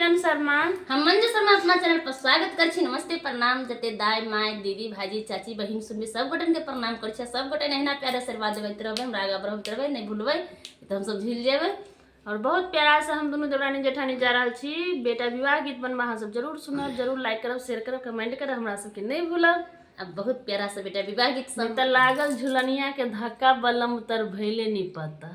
किरण शर्मा। हम मंजू शर्मा अपना चैनल पर स्वागत कर छी। नमस्ते, प्रणाम जते दाय my दीदी भाईजी चाची बहिन सुनबी सब गोटन के प्रणाम कर छी। सब गोटन एहिना प्यार आशीर्वाद देबैत रहबै, हमरा आगा बढ़बैत रहबै, नहि भूलबै तऽ हम सब झूलि जेबै। और बहुत प्यारा से हम दुनू देवरानी जेठानी जा रहल छी बेटा विवाह गीत बनबा। अहाँ सब जरूर सुनब, जरूर लाइक करब, शेयर करब, कमेंट करब, हमरा सबके नहि भूलब। अब बहुत प्यारा से बेटा विवाह गीत सब तऽ लागल झुलनिया के धक्का बलम तर भैले नहीं पता।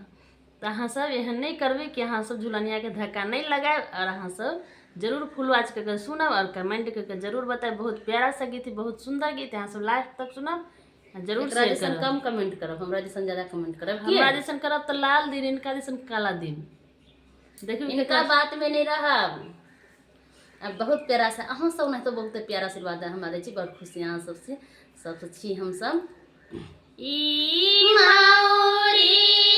तऽ अहाँ सब एहन नहि करबै कि अहाँ सब झुलनिया के धक्का नहीं लगायब और अहाँ सब जरूर फुल वाच करके सुनब और कमेंट करके जरूर बतायब। बहुत प्यारा सा गीत है, बहुत सुंदर गीत है, अहाँ सब लास्ट तक सुनब आ जरूर एकरा शेयर जैसन करब। कम कमेंट करब, हमरा जैसन ज्यादा कमेंट करब। हमरा जैसन करब तऽ लाल दिन, इनका जैसन काला दिन। देखियौ इनका बात में नहीं रहब। अब बहुत प्यारा से अहाँ सब नहीं तो बहुत प्यारा आशीर्वाद हमरा दै छी, बड़ खुशी अहाँ सबसे सबसे छी हम सब। ई माउरी